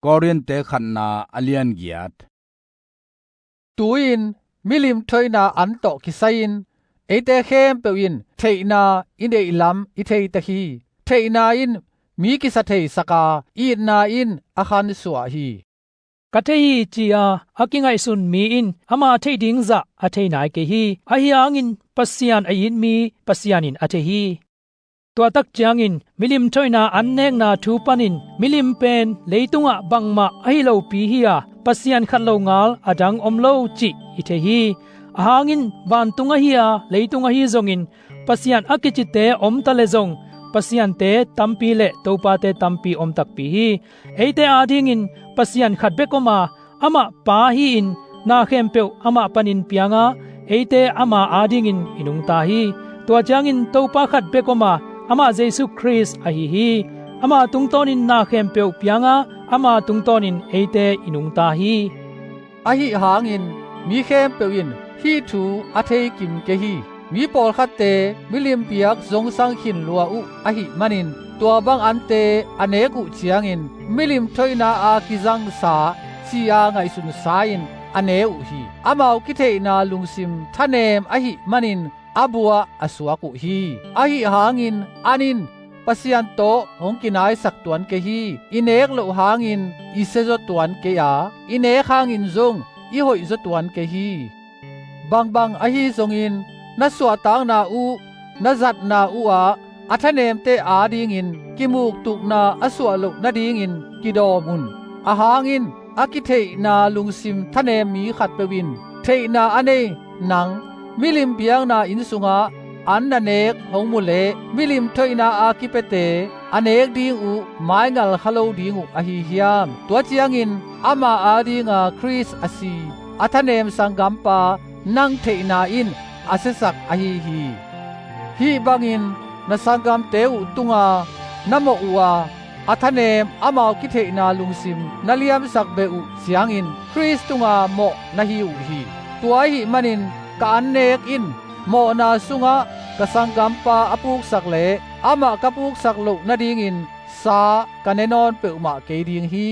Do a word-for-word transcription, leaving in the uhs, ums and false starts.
Korin te khatna a lian giat. Tu-in milim thoihna an tawh kisai-in eite khempeuh in theihna i neihlam i theitek hi. Theihna in mi kisa theisak a, itna in a khansuah hi. Ka thei hi, ci-a a kingaihsun mi in ama theih ding zah a thei nai kei hi. Ahi hangin Pasian a it mi Pasian in a thei hi. Tua tak ciangin milim thoihna an nekna thu panin milim pen leitungah bangmah ahi lopi hi-a, Pasian khat lo ngal a dang om lo cih i thei hi. Ahangin vantung ahi-a leitung ahi zongin, Pasian a kicite om ta leh zong, Pasiante tampi le Topate tampi om takpi hi. Eite adingin Pasian khat bek om a, amah Pa hi-in na khempeuh amah panin pianga, eite ama adingin i nungta hi. Tua ciangin Topa khat bek om a, amah Jesu Khrist ahi hi. Ama tungtawnin na khempeuh pianga, ama tungtawnin eite i nungta hi. Ahi hangin mi khempeuh in hih thu a thei kim kei hi. Mi pawlkhatte milim biak zongsang khin lua uh ahih manin, tua bang ante a nek uh ciangin milim thoihna a kizangsa ci-a ngaihsunsa in a ne uh hi. Amau kitheihna lungsim thanem ahih manin a buah a suak uh hi. Ahi hangin an in Pasian tawh hong kinaisak tuan kei hi. I nek loh hangin i siazaw tuan kei a, i nek hangin zong i hoihzaw tuan kei hi. Bangbang ahi zongin na suahtakna uh, na zatna uh ah a thanemte adingin kimuktukna a suah loh nadingin kidawm un. Ahangin a kitheihna lungsim thanem mi khatpeuh in theihna a nei nang milim biakna inn sungah an na nek hong mu leh, milim thoihna a kipiate a nek ding uh maingal kha lo ding uh ahi hiam? Tua ciangin ama adinga Khrist a si, a thanem sanggampa nang theihna in a siasak ahi hi. Hih bangin na sanggamte uh tunga na mawh uh a, a thanem amau kitheihna lungsim na liamsak beh uh ciangin Khrist tunga mawh na hi uh hi. Tua ahih manin ka annek in mawhna sungah ka sanggampa a puksak leh amah ka puksak loh nadingin sa ka ne nawn peuhmah kei ding hi.